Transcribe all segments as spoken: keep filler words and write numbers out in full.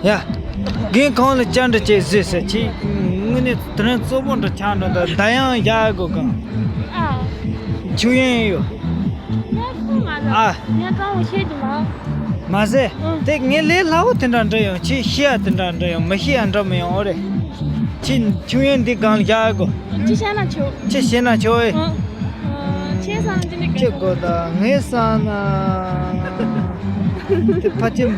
ཡ། རྒན་ཁོང་ལ་བཅར་འདྲི་བྱེད་ཟེར་ཟེར་ཅིག་དངོས་གནས་དེ་རིང་གཙོ་བོ་འདྲ་ཆགས་འགྲོ་འདུག་མདའ་ཡང་བཞག་དགོས་གང་། ཨ། ཆུ་ཡན་ཡོད། ང་ཁོང་མ་ཟ། ཨ། ངས་ཀྲང་བོ་ཤེས་ཀྱི་མ། མ་ཟད། ཨང་། དེ་ངས་ལས་སླ་བོ་དེ་འདྲ་འདྲ་ཡང་ཁྱེད་ཤེས་ཡ་དེ་འདྲ་འདྲ་ཡང་མི་ཤེས་ཡ་འདྲ་མི་ཡོང་ཨོ་རེད། ཁྱེད་ཆུ་ཡན་འདི་གང་བཞག་དགོས། ཅི་བཤད་ན་ཆོག་ཅི་བཤད་ན་ཆོག་ཨེ། ཨང་། ཁྱེད་བསམ་ན་ཅི་འདྲ་ཁྱེད་དགོས་ད་ངས་བསམ་ན། དེ་ཕ་ཁྱིམ།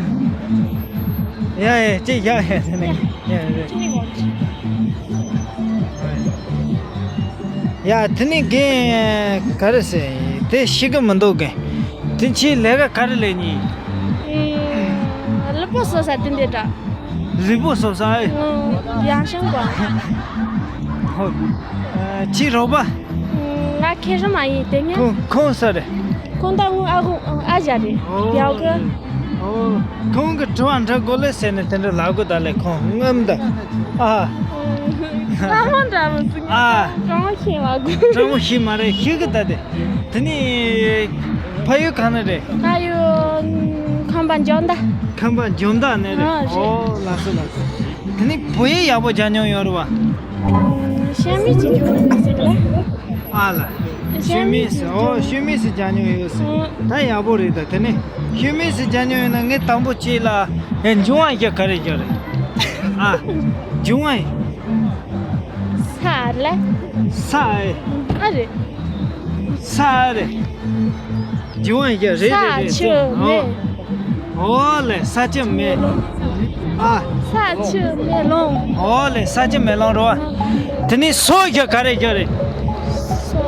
ཡ་ཡ་ཅི་ཡ་ཡ་དེ་ནས་ཡ་ཡ། ཅི་ནས་ངོ་། ཡ་དེ་ནས་རྒན་ག་རེ་ཟེར་དེ་ཤེས་གི་མི་འདུག་རྒན། དེ་ཁྱེད་ལས་ཀ་ག་རེ་ལས་ཉིན། ལུས་པོ་གསོ་ས་དེ་འདྲ་འདྲ། ལུས་པོ་གསོ་ས་ཨེ། ཡང་ཤང་གོ། ཧོ། ཁྱེད་རོགས་པ། ང་ཁེ་རི་མ་ཡིན་དེ་ངས། ཁོང་ཁོང་ས་རེད། ཁོང་ད་ངུ་ཨ་ཁོང་ཨ་ཞ་རེད། ཡག་གི། ཨོ། ཁོང་གི་དྲི་བ་འདྲི་དགོས་ལེ་ཟེར་ནས་དེ་འདྲ་ལབ་དགོས་ད་ལེ་ཁོང་ངམ་ད། ཨ། ལྷ་མོ་འདྲ་མི་སྲིད། ཨ། གྲོང་ཤེས་བ་དགོས། གྲོང་ཤེས་མ་རེད་ཤེས་གི་ད་དེ། དེ་ནི། ཕ་ཡུལ་ག་ནས་རེད། ཕ་ཡུལ། ཁམས་པ་འཇོ་མདའ། ཁམས་པ་འཇོ་མདའ་ནས་རེད། ཨ་རེད། ཨོ་ལགས་སོ་ལགས་སོ། དེ་ནི་བོད་ཡིག་ཡག་པོ་སྦྱང་མྱོང་ཡོད་རེད་བ། ཤན་མི་ཅིག་ཡོད་ཟེར་ལ། ཨ་ལ། ཤུལ་མེས་སུ་ཨོ་ཤུལ་མེས་སུ་སྦྱང་མྱོང་ཡོད་ཟེར། ཨོ། ད་ཡག་པོ་རེད་ད་དེ་ནས་ཤུལ་མེས་སུ་སྦྱང་མྱོང་ཡོད་ན་ངས་དང་པོ་གཅིག་ལ་ཨེ་འབྱུང་བ་ཞིག་ག་རེ་རྒྱག་རེད། ཨ། འབྱུང་བ་ཡིན། ས་ལ། ས་ཨེ། ཨ་རེད། ས་ཨེ་རེད། འབྱུང་བ་ཞིག་རེད་རེད་རེད་ས་ཆུ་ཨོ། མེ། ཨོ་ལེ་ས་ཆུ་མེ། ཨ། ས་ཆུ་མེ་ལོང་། ཨོ་ལེ་ས་ཆུ་མེ་ལོང་རོ། དེ་ནི་སོ་ཞིག་ག་རེ་ཞིག་རེད། སོ།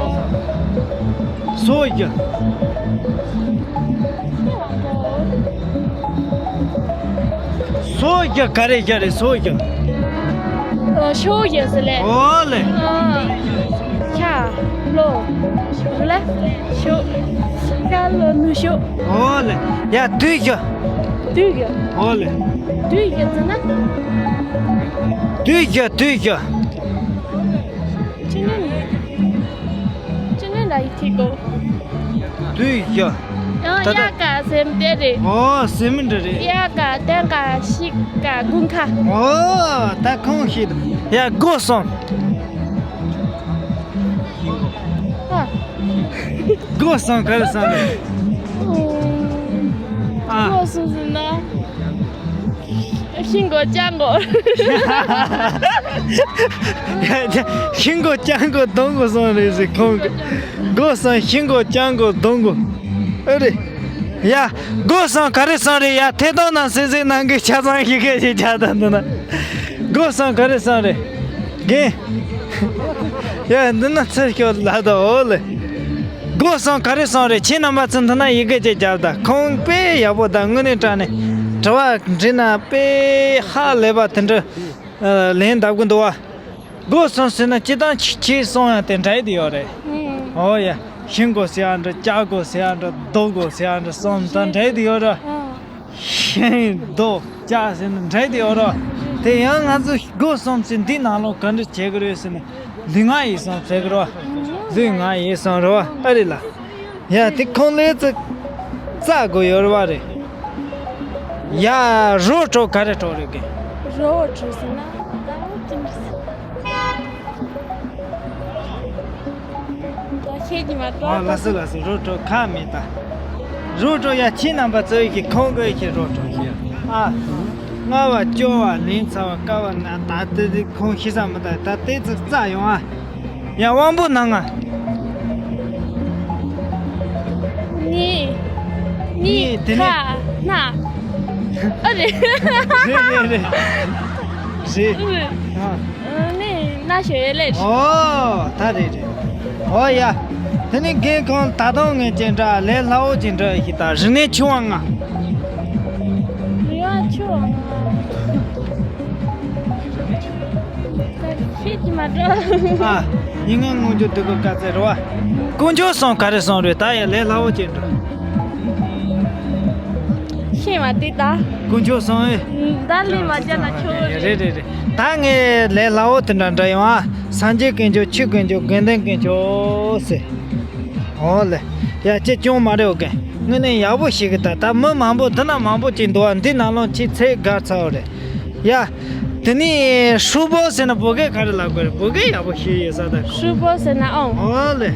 སོ་ཞིག་སོ་ཞིག་ག་རེ་ཞིག་རེད་སོ་ཞིག་ཨ། ཤོ་ཡོད་ཟེར་ལེ། ཨོ་ལེ། ཨ། ཤ། ལོ། ལ། ཤོ། ཤ་ལོ་ནུ་ཤོ། ཨོ་ལེ། ཡ་དུས་ཞིག་དུས་ཞིག་ཨོ་ལེ། དུས་ཞིག་ཟེར་ན། དུས་ཞིག་དུས་ཞིག་ཅི་ནས། ཅི་ནས་ལ་ཡི་ཐིག་གོ་དུས་ཞིག་ཡང་ད་ལྟ་ཡ་ག་སེམས་དེ་རེད། ཨོ་སེམས་འདྲ་རེད། ཡ་ག་དན་ག་ཤི་ག་དགུན་ཁ་ཨོ་ད་ཁོང་ཤི་ཡ་སྒོ་སོང་། ཨ། སྒོ་སོང་ག་རེ་སོང་རེད། ཨ། སྒོ་སོང་ཟེར་ན། ཤིང་སྒོ་ལྕགས་སྒོ། ཤིང་སྒོ་ལྕགས་སྒོ་སྡོང་སྒོ་སོང་རེད་ཟེར་ཁོང་གི་སྒོ་སོང་ཤིང་སྒོ་ལྕགས་སྒོ་སྡོང་སྒོ་ཨེ་རེད། ཡ། སྒོ་སོང་ག་རེ་སོང་རེད་ཡ་ཐད་གཏོང་ནང་གསན་གཟིགས་གནང་མཁན་ཆ་ཚང་ཡི་གེ་ཞིག་ཆགས་དང་འདུག་ན། སྒོ་སོང་ག་རེ་སོང་རེད། རྒན། ཡ་འདི་ན་ཚེ་སྐྱོ་ལ་ད་འོ་ལེ། སྒོ་སོང་ག་རེ་སོང་རེད་ཁྱེད་རྣམ་པ་ཚོ་འདི་ན་ཡི་གེ་ཅིག་རྒྱབ་ད་ཁོང་དཔེ་ཡག་པོ་དང་དངོས་གནས་དྲང་ནས་དྲི་བ་འདྲི་ན་དཔེ་ཧ་ལས་པ་དེ་འདྲ་ལན་འདེབས་གི་འདུག་བ། སྒོ་སོང་ཟེར་ན་སྤྱིར་བཏང་ཁྱི་ཁྱི་སོང་ཡང་དེ་འདྲ་ཡི་དེ་ཡོད་རེད། ཨོ་ཡ། ཤིང་སྒོ་ཟེར་ཡ་འདྲ་ལྕགས་སྒོ་ཟེར་ཡ་འདྲ་རྡོ་སྒོ་ཟེར་ཡ་འདྲ་སོང་ད་འདྲ་ཡི་དེ་ཡོད་རེད། ཤིང་རྡོ་ལྕགས་ཟེར་ན་འདྲ་དེ་ཡོད་རོ། དེ་ཡང་ང་ཚོ་སྒོ་སོང་ཚེ་འདི་ནང་ལོགས་ག་འདྲ་བྱེད་ཀྱི་རེད་ཟེར་ན། ལུས་ངག་ཡིད་གསུམ་ཟེར་གི་རོ། ལུས་ངག་ཡིད་གསུམ་རོ་ཨ་རེད་ལ། ཡ་དེ་ཁོང་ལས་ཚེ་རྩ་དགོས་ཡོད་རེད་བ་རེད། ཡ་རོ་བྲོ་ག་རེ་བྲོ་རེད་གི། རོ་བྲོ་ཟེར་ན་ད་འོ་ཅི་འདྲ་ཟེར། ད་ཤེས་ཀྱི་མ་གཏོགས། ཨ་ལགས་སོ་ལགས་སོ་རོ་བྲོ་ཁ་མེད་ད། རོ་བྲོ་ཡ་ཁྱེད་རྣམ་པ་ཚོ་ཡི་གི་ཁོང་གི་ཁྱེད་རོ་བྲོ་ཞིག་ཡ། ཨ། རྔ་བ་སྐྱོ་བ་ལན་ཚ་བ་དཀའ་བ་ན་ད་ལྟ་དེ་ཁོང་ཤི་ས་མི་ད་ད་ལྟའི་ཚིག་རྩ་ཡོང་ཨ། ཡ་དབང་པོ་ནང་ང་། གཉིས། གཉིས་གཉིས་དེ་ནས་ཁ་སྣ། ཨ་རེད། རེད་རེད་རེད། རེད། ཨ། ནི་ན་ཞོ་ཡོད་ལེ། ཨོ་ད་རེད་རེད། ཨོ་ཡ། དེ་ནི་རྒན་ཁོང་ད་དུང་ངས་ཅི་འདྲ་ལས་སླ་བོ་ཅི་འདྲ་ཞིག་དང་རིག་གནས་ཆུང་བ་ང་། རིག་གནས་ཆུང་བ་ང་། ཤེས་ཀྱི་མ་འགྲོ། ཨ། ཡིན་ངན་ངུ་རྒྱུ་དུ་གུ་དཀའ་ཚེ་རེད་བ། དཀོན་མཆོག་གསུམ་ག་རེ་གསུམ་རེད་ད་ཡ་ལས་སླ་བོ་ཅི་འདྲ། ཤེས་མ་དེ་ད། དཀོན་མཆོག་གསུམ་ཨེ། ད་ལས་མ་བྱ་ན་ཆོག་རེད། རེད་རེད་རེད། ད་ངས་ལས་སླ་བོ་དེ་འདྲ་འདྲ་ཡོང་ཨ། སངས་རྒྱས་དཀོན་མཆོག་ཆོས་དཀོན་མཆོག་དགེ་འདུན་དཀོན་མཆོག་ཟེར། འོ་ལེ། ཡ་ཅེ་ཅུང་མ་རེད་འོ་གན། དངོས་གནས་ཡག་པོ་ཞིག་གི་ད་ད་མི་མང་པོ་འདི་ན་མང་པོ་ཅིག་འདུག་ཨ། འདི་ནང་ལོགས་ཁྱི་ཚེ་དགའ་ཚར་བ་རེད། ཡ། དེ་ནི་ཧྲུལ་པོ་ཟེར་ན་བོད་སྐད་ག་རེ་ལབ་དགོས་རེད། བོད་སྐད་ཡག་པོ་ཤེས་ཡོད་ས་ད། ཧྲུལ་པོ་ཟེར་ན་ཨང་། ཨོ་ལེ།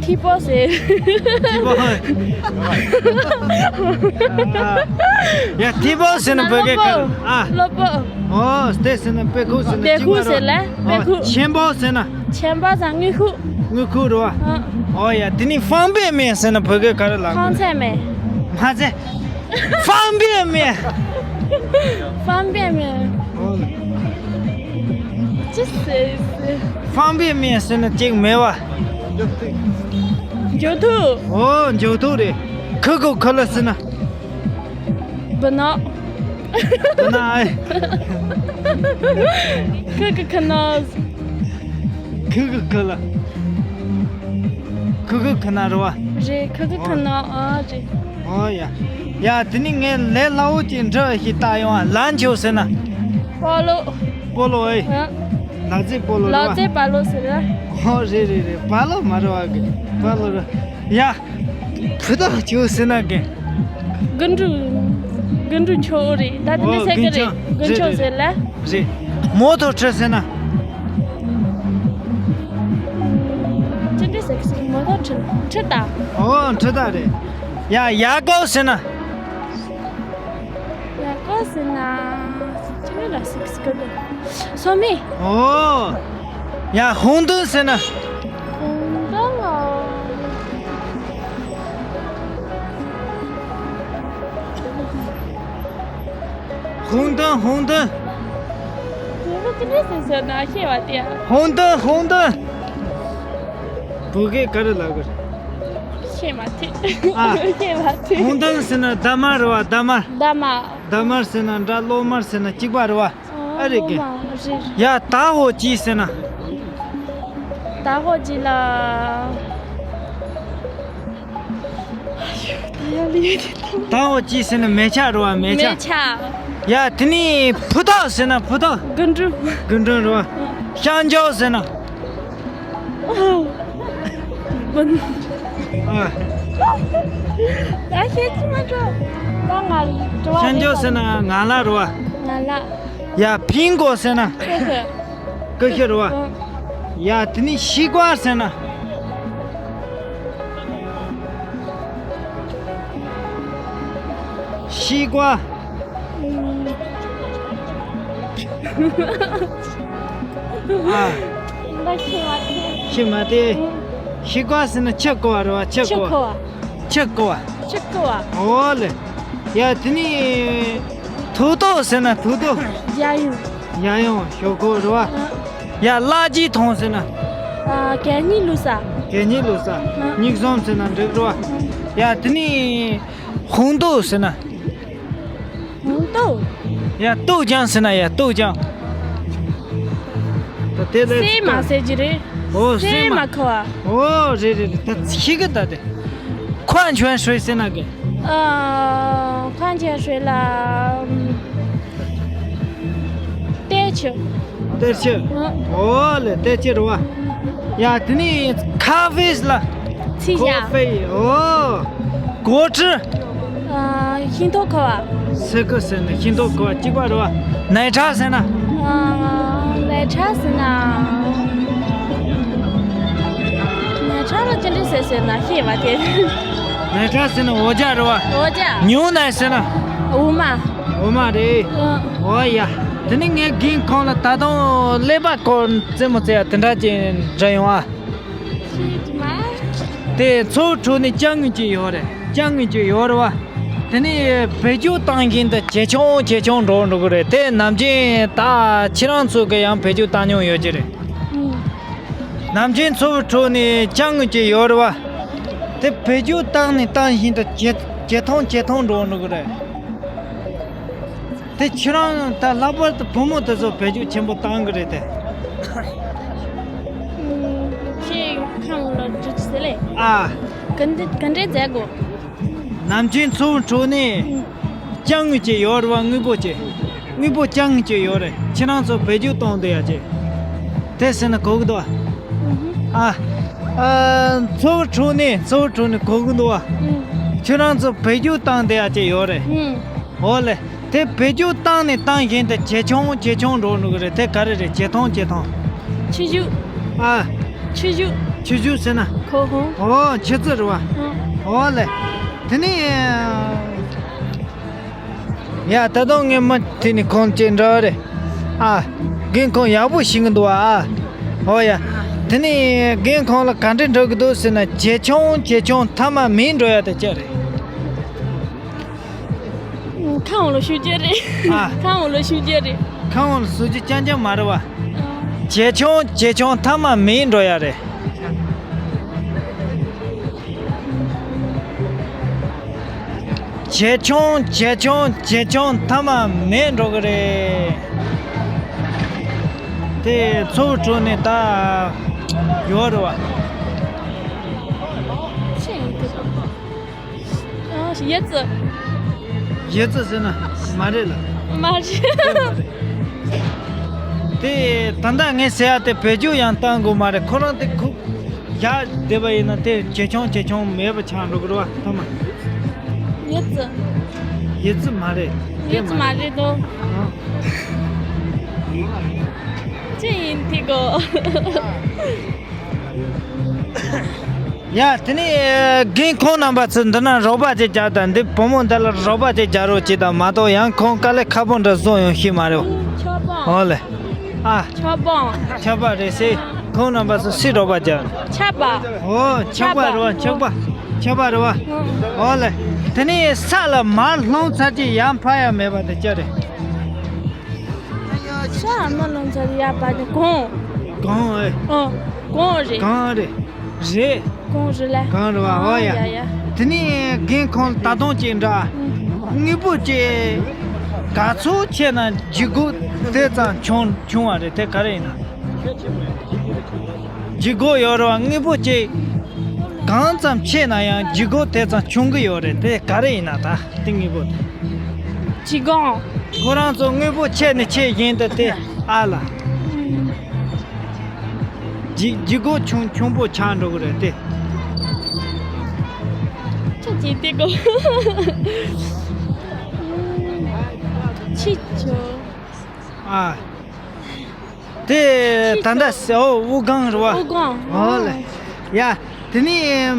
ཐིག་པོ་ཟེར། ཐིག་པོ། ཡ། ཐིག་པོ་ཟེར་ན་བོད་སྐད་ག་རེ། ཨ། སློབ་དཔོན། ཨོ། དེ་ཟེར་ན་དཔེ་ཁུག་ཟེར་ན་དེ་ཁུག་ཟེར་ལ་དཔེ་ཁུག་ཨོ། ཆེན་པོ་ཟེར་ན། ཆེན་པོ་ཟེར་དངུལ་ཁུག་དངུལ་ཁུག་རེད་བ། ཨ། ཨོ་ཡ། དེ་ནི་方便面ཟེར་ན་བོད་སྐད་ག་རེ་ལབ་དགོས། ཁང་ཚན་མེད། མ་ཚད། 方便面། 方便面། ཅི་ཟེར། 方便面ཟེར་ན་གཅིག་མེད་པ། འཇོག་ཐུག་ཨོ། འཇོག་ཐུག་རེད། ཁུ་ཁུ་ཁུ་ལ་ཟེར་ན། བུ་ནོ། བུ་ནོ་ཨེ། ཁུ་ཁུ་ཁུ་ནོ། ཁུ་ཁུ་ཁུ་ལ། ཁུ་ཁུ་ཁུ་ན་རེད་བ། རེད། ཁུ་ཁུ་ཁུ་ནོ། ཨ་རེད། ཨོ་ཡ། ཡ། དེ་ནི་ངས་ལས་སླ་བོ་ཅིག་འདྲི་ཞིག་བལྟ་ཡོང་ཨ། 篮球ཟེར་ན། སྤོ་ལོ། སྤོ་ལོ་ཨེ། ཨ། ལག་རྩེད་སྤོ་ལོ་རེད་བ། ལག་རྩེད་སྤོ་ལོ་ཟེར་ན། ཨོ་རེད་རེད་རེད། སྤོ་ལོ་མ་རེད་བ། སྤོ་ལོ་རེད། ཡ། ཕུ་ཐག་ཆོད་ཟེར་ན་གན། རྒུན་འབྲུམ། རྒུན་འབྲུམ་མཆོག་རེད། ད་དེ་ནི་ཨོ་སེ་ག་རེད། རྒུན་ཆང་། རྒུན་ཆང་ཟེར་ལ། རེད། མོ་ཐོ་ཁྲི་ཟེར་ན། ཅི་འདྲ་ཟེར་གི་མོ་ཐོ་ཁྲི། ཁྲི་ད། ཨོ་ཁྲི་ད་རེད། ཡ། ཡ་ཀོ་ཟེར་ན། ཡ་ཀོ་ཟེར་ན། ཅི་འདྲ་ཟེར་གི་གི། སོ་མི། ཨོ། ཡ། ཧུང་ཏུན་ཟེར་ན། ཧུང་ཏུན་ཨོ། ཧུང་ཏུན། ཧུང་ཏུན། ཧུང་ཏུན་ཅི་འདྲ་ཟེར་ཟེར་ན་ཤེས་པ་དེ། ཧུང་ཏུན། ཧུང་ཏུན། བོད་སྐད་ག་རེ་ལབ་དགོས། ཤེས་མ་ཐུབ། ཨ། ཤེས་མ་ཐུབ། ཧུང་ཏུན་ཟེར་ན་རྡ་མ་རེད་བ། རྡ་མ། རྡ་མ། རྡ་མ་ཟེར་ན་འདྲ། གློག་དམར་ཟེར་ན་གཅིག་པ་རེད་བ། ཨ་རེད་གི། ཡ། ད་ཧོ་ཅི་ཟེར་ན། ད་ཧོ་ཅི་ལ། ད་ཧོ་ཅི་ཟེར་ན་མེ་ཆ་རེད་བ། མེ་ཆ། མེ་ཆ། ཡ། དེ་ནི་ཕུ་ཐག་ཟེར་ན་ཕུ་ཐག་རྒུན་འབྲུམ། རྒུན་འབྲུམ་རེད་བ། ཤང་ཅའོ་ཟེར་ན། ཨ། ད་ཤེས་ཀྱི་མ་འགྲོ། ད་ང་དྲི་བ་ཤང་ཅའོ་ཟེར་ན་ངང་ལག་རེད་བ། ངང་ལག། ཡ། ཕིང་གོ་ཟེར་ན། ཀུ་ཤུ། ཀུ་ཤུ་རེད་བ། ཨ། ཡ། དེ་ནི་ཤི་ཀ་ཟེར་ན། ཤི་ཀ། ཨ། ད་ཤེས་མ་ཐུབ། ཤེས་མ་ཐུབ། ཤི་ཀ་ཟེར་ན་ཆུ་ཀོ་བ་རེད་བ། ཆུ་ཆུ་ཀོ་བ། ཀོ་བ། ཆུ་ཀོ་བ། ཆུ་ཀོ་བ། ཨོ་ལེ། ཡ། དེ་ནི་土豆ཟེར་ན། 土豆། ཡ་ཡུ། ཡ་ཡུ་ཞོག་ཁོག་རེད་བ། ཡ། 垃圾桶ཟེར་ན། ཨ། གད་སྙིགས་བླུགས་ས། གད་སྙིགས་བླུགས་ས། ཨ། 垃圾桶ཟེར་ན་འགྲིག་རེད་བ། ཡ། དེ་ནི་红豆ཟེར་ན། 红豆། ཡ། 豆浆ཟེར་ན། ཡ། 豆浆། ད་དེ་ལས་སྲན་མ་ཟེར་གྱི་རེད། ཨོ། སྲན་མ། སྲན་མ་ཁོ་བ། ཨོ་རེད་རེད་རེད། ད་ཤེས་གི་ད་དེ། 矿泉水ཟེར་ན་གི། ཨ། 矿泉水ལ། ཏེ་ཆུ། ཏེ་ཆུ། ཨ། ཨོ་ལེ། ཏེ་ཆུ་རེད་བ། ཡ། དེ་ནི་咖啡ལ། ཚི་ཞ། ཁོ་ཧྥེ། ཨོ། 果汁། ཨ། ཤིང་ཏོག་ཁུ་བ། སི་ཀུ་ཟེར་ན་ཤིང་ཏོག་ཁུ་བ་གཅིག་པ་རེད་བ། 奶茶ཟེར་ན། ཨ། 奶茶ཟེར་ན། 奶茶ལ་ཅི་འདྲ་ཟེར་ཟེར་ན་ཤེས་པ་དེ། 奶茶ཟེར་ན་འོ་ཇ་རེད་བ། འོ་ཇ། 牛奶ཟེར་ན། འོ་མ། འོ་མ་རེད། ཨ། ཨོ་ཡ། དེ་ནི་ངའི་རྒན་ཁོང་ལ་ད་དུང་ཀླད་པ་སྐོར་རྩེད་མོ་རྩེ་ཡ་དེ་འདྲ་ཅིག་འདྲ་ཡོང་ཨ། དེ་མཚོ་བོད་ཁྲོད་ནས་ཅ་དངོས་ཅིག་ཡོད་རེད། ཅ་དངོས་ཅིག་ཡོད་རེད་བ། དེ་ནས་བེད་སྤྱོད་བཏང་བཞིན་དུ་ཇེ་ཆུང་ཇེ་ཆུང་འགྲོ་འགྲོ་གི་རེད། དེ་ནམ་རྒྱུན་ད་ཁྱེད་རང་ཚོ་གི་ཡང་བེད་སྤྱོད་བཏང་མྱོང་ཡོད་ཀྱི་རེད། ནམ་རྒྱུན་མཚོ་བོད་ཁྲོད་ནས་ཅ་དངོས་ཅིག་ཡོད་རེད་བ། དེ་བེད་སྤྱོད་བཏང་ནས་བཏང་བཞིན་དུ་ཇེ་ཇེ་ཐུང་ཇེ་ཐུང་འགྲོ་འགྲོ་གི་རེད། དེ་ཁྱེད་རང་ད་ལྷག་པར་དུ་བུ་མོ་དེ་ཚོ་བེད་སྤྱོད་ཆེན་པོ་བཏང་གི་རེད་དེ། ཁྱེད་ཁམས་ལ་འགྲོ་ཟེར་ལེ། ཨ། ག་འདྲ་ག་འདྲ་མཛད་དགོས། ནམ་རྒྱུན་མཚོ་བོད་ཁྲོད་ནས་ཅ་དངོས་ཅིག་ཡོད་རེད་བ། དངོས་པོ་ཅིག་དངོས་པོ་ཅ་དངོས་ཅིག་ཡོད་རེད། ཁྱེད་རང་ཚོ་བེད་སྤྱོད་གཏོང་བསྡད་ཡ་ཅིག་དེ་ཟེར་ན་གོ་གི་འདུག་ཨ། ཨ། མཚོ་བོད་ཁྲོད་ནས་མཚོ་བོད་ཁྲོད་ནས་གོ་གི་འདུག་ཨ། ཁྱེད་རང་ཚོ་བེད་སྤྱོད་བཏང་བསྡད་ཡ་ཅིག་ཡོད་རེད། འོ་ལེ། དེ་བེད་སྤྱོད་བཏང་ནས་བཏང་བཞིན་དུ་ཇེ་ཆུང་ཇེ་ཆུང་འགྲོ་འགྲོ་གི་རེད། དེ་ག་རེ་རེད། ཇེ་ཐུང་ཇེ་ཐུང་། ཆུ་ཆུ། ཨ། ཆུ་ཆུ། ཆུ་ཆུ་ཟེར་ན། ཁོ་ཧོ། ཨོ་ཆུ་ཚོད་རེད་བ། ཨོ་ལེ། དེ་ནི། ཡ་ད་དུང་ངས་མ་དེ་ནི་ཁོང་ཅེ་འདྲ་རེད། ཨ། རྒན་ཁོང་ཡག་པོ་ཤེས་གི་འདུག་ཨ། ཨོ་ཡ། དེ་ནི་རྒན་ཁོང་ལ་ག་འདྲ་འགྲོ་གི་འདུག་ཟེར་ན་ཇེ་ཆུང་ཇེ་ཆུང་མཐའ་མ་མེད་འགྲོ་ཡ་དེ་ཅི་རེད། ཁ་འོང་ལ་ཤུགས་རྒྱག་རེད། ཨ། ཁ་འོང་ལ་ཤུགས་རྒྱག་རེད། ཁ་འོང་ལ་ཤུགས་རྒྱག་རྐྱང་རྐྱང་མ་རེད་བ། ཨ། ཇེ་ཆུང་ཇེ་ཆུང་མཐའ་མ་མེད་འགྲོ་ཡ་རེད། ཇེ་ཆུང་ཇེ་ཆུང་ཇེ་ཆུང་མཐའ་མ་མེད་འགྲོ་གི་རེད། དེ་མཚོ་བོད་ཁྲོད་ནས་ད་ཡོད་རེད་བ། ཨ། ཡི་ཙི། ཡི་ཙི་ཟེར་ན་མ་རེད་ལ། མ་རེད། དེ་ད་ལྟ་ངས་ཟེར་ཡ་དེ་བེད་སྤྱོད་ཡང་བཏང་དགོས་མ་རེད། ཁོ་རང་དེ་ཁུག་བཞག་བསྡད་པ་ཡིན་ན་དེ་ཇེ་ཆུང་ཇེ་ཆུང་མེད་པ་ཆགས་འགྲོ་གི་རེད་བ། ཐ་མ། ཡི་ཙི། ཡི་ཙི་མ་རེད། དེ་ཡི་ཙི་མ་རེད་དོ། ཨ། ཅི་ཡིན་དེ་གོ། ཡ་དེ་ནས་རྒན་ཁོང་རྣམ་པ་ཚོ་འདི་ན་རོགས་པ་ཅིག་རྒྱག་དང་། འདི་བུ་མོ་འདི་ལ་རོགས་པ་ཅིག་རྒྱག་རོགས་ཅིག་དང་མ་གཏོགས་ཡང་ཁོང་དཀའ་ལས་ཁག་པོ་འདྲ་བཟོ་ཡོང་ཤེས་མ་རེད། ཆོག་པ། ཨོ་ལེ། ཨ། ཆོག་པ། ཆོག་པ་རེད་ཟེར། ཁོང་རྣམ་པ་ཚོ་སུས་རོགས་པ་རྒྱག་ཆོག་པ། ཨོ་ཆོག་པ་རེད་བ། ཆོག་པ། ཆོག་པ་རེད་བ། ཨོ་ལེ། དེ་ནས་ས་ལ་མར་ལྷུང་ཚར་གྱི་ཡར་འཕར་ཡ་མེད་པ་དེ་ཅི་རེད། ཤ་མ་ལོང་ཚར་ཡ་པ་ནི་གོང་། གོང་ཨེ། ཨོ། གོང་རེད། གོང་རེད། རེད། གོང་རེད་ལ། གོང་རེད་བ། ཨོ་ཡ། ཡ་ཡ། དེ་ནས་རྒན་ཁོང་ད་དུང་ཅིག་འདྲ། ཨུ། དངོས་པོ་ཅིག་ག་ཚོད་ཆེ་ན་ལྗིད་ཁོག་དེ་ཙམ་ཆུང་ཆུང་བ་རེད། དེ་ག་རེ་ཡིན་ན། ལྗིད་ཁོག་ཡོད་རེད་བ། དངོས་པོ་ཅིག་གང་ཙམ་ཆེ་ན་ཡང་ལྗིད་ཁོག་དེ་ཙམ་ཆུང་གི་ཡོད་རེད། དེ་ག་རེ་ཡིན་ན་ད་དེ་དངོས་པོ་དེ། ཅི་གང་། ཁོ་རང་ཚོ་དངོས་པོ་ཆེ་ནས་ཆེ་བཞིན་དུ་དེ་ཨ་ལ། ལྗིད་ལྗིད་ཁོག་ཆུང་ཆུང་པོ་ཆགས་འགྲོ་གི་རེད་དེ། ཁྱོད་ཀྱིས་དེ་གོ། ཕྱི་ཆོ། ཨ། དེ་ད་ལྟ་ཨོ་དབུགས་སྒང་རེད་བ། དབུགས་སྒང་། ཨོ་ལེ། ཡ། དེ་ནས་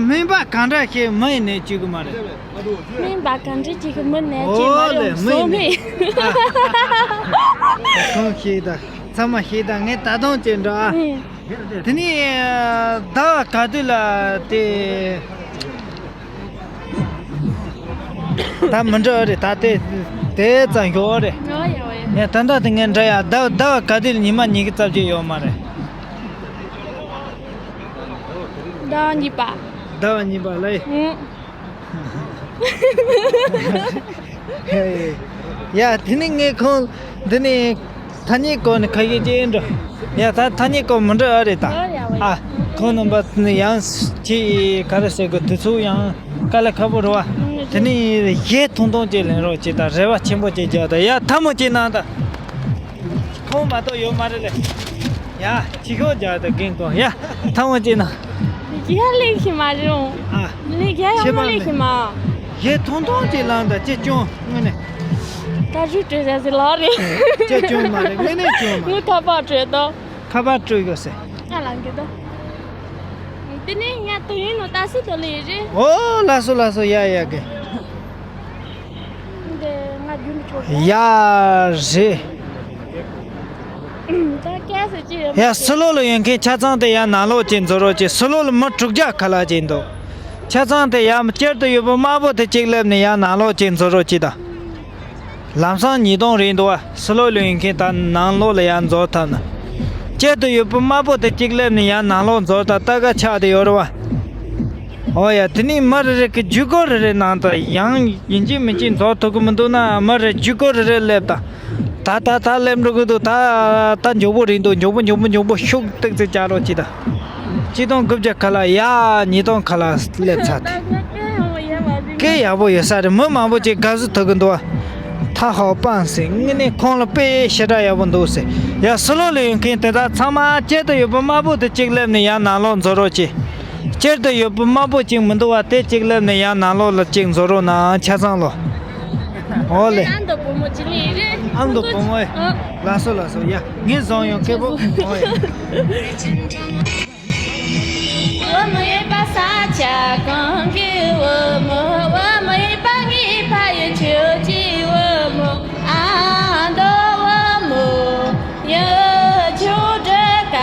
སྨན་པ་གང་འདྲ་ཞིག་མི་ཡི་ནད་བཅོས་གི་མ་རེད། སྨན་པ་གང་འདྲ་ཅིག་གི་མི་ནད་བཅོས་མ་ཨོ་ལེ། རེད། མི་ཡི་བཟོ་མེད། ནད། ཨ། ཁོང་ཞིག་དང་ཚང་མ་ཞིག་དང་ངས་ད་དུང་ཅིག་འགྲོ་ཨ། ཨུ། དེ་ནས་ཟླ་བ་ག་དུས་ལ་དེ། ད་མི་འགྲོ་རེད། ད་དེ་དེ་ཙམ་ཞོག་རེད། ཨོ་ཡ་ཨོ་ཡ། ཡ་ད་ལྟ་དེ་ངས་འདྲ་ཡ། ཟླ་ཟླ་བ་ག་དུས་ཉི་མ་ཉི་ཤུ་རྩ་བརྒྱད་ཡོད་མ་རེད། ཟླ་བ་གཉིས་པ། ཟླ་བ་གཉིས་པ་ལ། ཨུ། ཡ་དེ་ནི་ངས་ཁོང་འདི་ནས། ཐ་སྙད་སྐོར་ནས་ཁ་ཤས་ཅིག་འགྲོ། ཡ་ད་ཐ་སྙད་སྐོར་མི་འགྲོ་ཨ་རེད་ད། ཨ་ཡ་ཨ། ཁོང་རྣམ་པ་ནི་ཡང་ཅིག་ག་རེ་ཟེར་དགོས། དུས་ཚོད་ཡང་དཀའ་ལས་ཁག་པོ་རེད་བ། དེ་ནི་གཞས་ཐུང་ཐུང་ཅིག་ལེན་རོགས་ཅིག་དང་རེ་བ་ཆེན་པོ་ཅིག་རྒྱག་དང་། ཡ་ཐལ་མོ་ཅིག་གནང་དང་། ཁོང་མ་གཏོགས་ཡོད་མ་རེད་ལེ། ཡ་ཅིག་ཤོག་རྒྱག་དང་རྒན་ཁོང་། ཡ་ཐལ་མོ་ཅིག་གནང་། ཡ་ལེགས་ཤིག་མ་རེད་འོང་། ཨ། ལེགས་ཡ་ཡ་མ་ལེགས་ཤིག་མ། གཞས་ཐུང་ཐུང་ཅིག་ལེན་དང་ཅིག་ཅུང་དངོས་གནས། ད་རུ་བྲོས་ཟ་ཟི་ལ་རེད། ཅེ་ཅུང་མ་རེད། དངོས་གནས་ཅུང་མ་རེད། ངུ་ཐག་པ་བྲོས་དོ། ཁ་པར་སྤྲོད་དགོས་ཟེར། ཨ་ལ་འགི་དོ། དེ་ནས་ང་དུ་ཡིན་ནོ་ད་སི་དོ་ལེ་རེད། ཨོ་ལ་སོ་ལ་སོ། ཡ་ཡ་གི། འདི་ང་རྒྱུན་དུ་ཆོག་གི། ཡ་རེད། ད་སྐད་ཟེར་ཅི་ཡོད། ཡ་སི་ལོ་ལ་ཡོད་མཁན་ཆ་ཚང་དེ་ཡ་ནང་ལོགས་ཅིག་འཛུལ་རོགས་ཅིག་སི་ལོ་ལ་མི་དྲུག་བརྒྱ་ཁ་ལག་ཅིག་འདུག་ཆ་ཚང་དེ་ཡ་སྤྱིར་དུ་ཡོད་པ་དམར་པོ་དེ་གཅིག་སླེབས་ནས་ཡ་ནང་ལོགས་ཅིག་འཛུལ་རོགས་ཅིག་དང་། ལམ་སང་ཉིས་སྟོང་རེད་འདུག་བ། སི་ལོ་ལོན་མཁན་ད་ནང་ལོགས་ལ་ཡར་འཛུལ་ཐུབ་ན། གཅིག་ཏུ་ཡོད་པ་དམར་པོ་དེ་གཅིག་སླེབས་ནས་ཡར་ནང་ལོགས་འཛུལ་ད་ལྟ་ག་ཆགས་དེ་ཡོད་རེད་བ། ཨོ་ཡ། དེ་ནས་མི་རེ་རེ་གི་ཇུས་འགོད་རེ་རེ་གནང་ད། ཡང་ཡིན་གཅིག་མིན་གཅིག་འཛུལ་ཐུབ་ཀྱི་མི་འདུག་ན། མི་རེ་ཇུས་འགོད་རེ་རེ་སླེབས་ད། ད་ད་ད་སླེབས་འགྲོ་གི་འདུག་ད་ད་མགྱོགས་པོ་རེད་འདུག་མགྱོགས་པོ་མགྱོགས་པོ་མགྱོགས་པོ་ཤུགས་ཏོག་ཙམ་རྒྱག་རོགས་གྱིས་ད། གཅིག་སྟོང་དགུ་བརྒྱ་ཁ་ལག་ཡ་ཉིས་སྟོང་ཁ་ལག་སླེབས་ཚར་ཏེ། སྐད་ཡག་པོ་ཡོད་ས་རེད། མི་མང་པོ་ཅིག་དགའ་བསུ་ཐོབ་གི་འདུག་བ། ཐ་ཧའོ་པང་ཟེར། དངོས་གནས་ཁོང་ལ་དཔེ་ཞེ་དྲག་ཡག་པོ་འདུག་ཟེར། ཡ་སི་ལོ་ལ་ཡོད་མཁན་དེ་དག་ཚང་མ་གཅིག་ཏུ་ཡོད་པ་དམར་པོ་དེ་གཅིག་སླེབས་ནས་ཡར་ནང་ལོགས་འཛུལ་རོགས་གྱིས། གཅིག་ཏུ་ཡོད་པ་དམར་པོ་གཅིག་མི་འདུག་བ། དེ་གཅིག་སླེབས་ནས་ཡར་ནང་ལོགས་ལ་གཅིག་འཛུལ་རོགས་གནང་། ཆ་ཚང་ལོ། ཨོ་ལེ། ཨ་མདོ་བུ་མོ་ཅི་ལི་རེད། ཨ་མདོ་བུ་མོ་ཨེ། ཨ། ལགས་སོ་ལགས་སོ། ཡ། ངས་བཟུང་ཡོང་སྐད་པོ། ཨོ་ཡ། བུ་མོ་ཡོད་པ་ས་ཆ་གང་གི་བུ་མོ། བུ་མོ་ཡོད་པ་ངའི་ཕ་ཡུལ་ཆོས་ཀྱི་བུ་མོ། ཨ་མདོ་བུ་མོ། ཡ་ཆོས་སྒྲུབ་ཀ་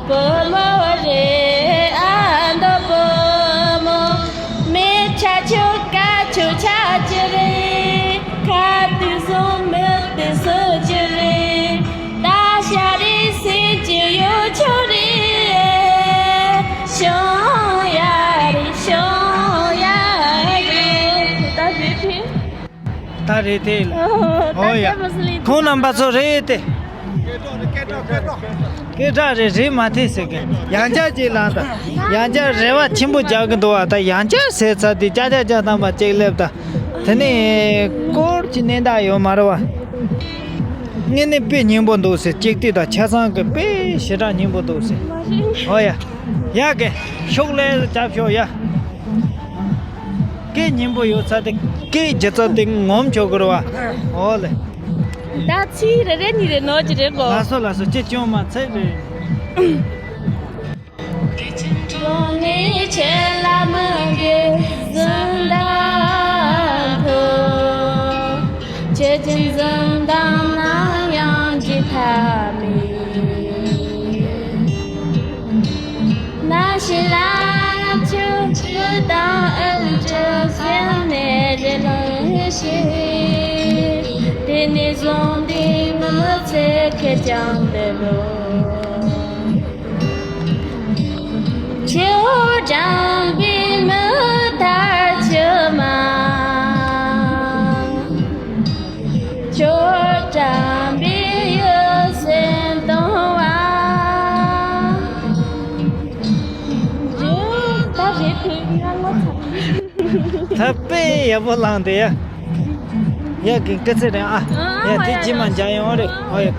བུ་མོ་རེད། ཨ་མདོ་བུ་མོ། མི་ཆ་ཆོས་ཀ་ཆོས་ཆ་ཅི་རེད། ཁ་དུས་སུ་མི་དུས་སུ་ཅི་རེད། ད་ཤ་རེད་སེམས་ཀྱི་ཡོད་ཆོག་རེད། ཤོང་ཡ་རེད་ཤོང་ཡ་རེད། ད་རེད་དེ། ད་རེད་དེ། ཨོ་ཡ། ད་དེ་མ་སུ་ལི། ཁོང་རྣམ་པ་ཚོ་རེད་དེ། སྐད་གྲགས་རེད་རེད་མ་ཐེ་ཟེར་གི། ཡང་བསྐྱར་ཅིག་ལངས་དང་། ཡང་བསྐྱར་རེ་བ་ཆེན་པོ་རྒྱག་གི་འདུག་བ། ད་ཡང་བསྐྱར་ཟེར་ཚར་དེ་ཅག་ཅག་ཅག་བཏང་བ་ཅིག་སླེབས་དང་། དེ་ནས་སྐོར་གྱི་གནས་བདག་ཡོད་མ་རེད་བ། དངོས་གནས་དཔེ་སྙན་པོ་འདུག་ཟེར། གཅིག་ལྟོས་དང་ཆ་ཚང་གི་དཔེ་ཞེ་དྲག་སྙན་པོ་འདུག་ཟེར། ཨོ་ཡ། ཡ་གི། ཤོག་ལེ་རྒྱབ་ཤོག་ཡ། སྐད་སྙན་པོ་ཡོད་ཚ་དེ། སྐད་ཇི་ཙམ་དེ་ངོམ་ཆོག་གི་རེད་བ། ཨོ་ལེ། ད་ཚིག་རེ་རེ་གཉིས་རེ་ནོར་གྱི་རེད་གོ། ལགས་སོ་ལགས་སོ། ཅི་བྱུང་མ་ཚད་རེད། ཁྱེད་ཀྱི་འཛུམ་མདངས་ཐོག་ཁྱེད་ཀྱི་འཛུམ་མདངས་ནམ་ཡང་འཇིག་ཐབས་མེད། ནམ་ཞིག་ལ་ཆུ་ཆུ་དང་ཨེ་ཅོ་སེམས་ནས་རེ་ལུང་ཞིག་དེ་ནས་བཟུང་སྟེ་མི་ཚེ་ཁེར་རྐྱང་འདི་རུ། ཁྱེད་འགྲམ་པའི་མི་ཐར་ཆུ་མ། ཁྱེད་འགྲམ་པའི་ཡུལ་སེམས་གཏོང་བ། ད་རེད་དེ་ང་ངོ་ཚ། ད་དཔེ་ཡག་པོ་བླངས་དེ་ཡ། ཡ་གི་སྐད་ཚིག་རེད་ཨ། ཡ་དེ་ཇི་མ་འཇའ་ཡོང་རེད། ཨོ་ཡ་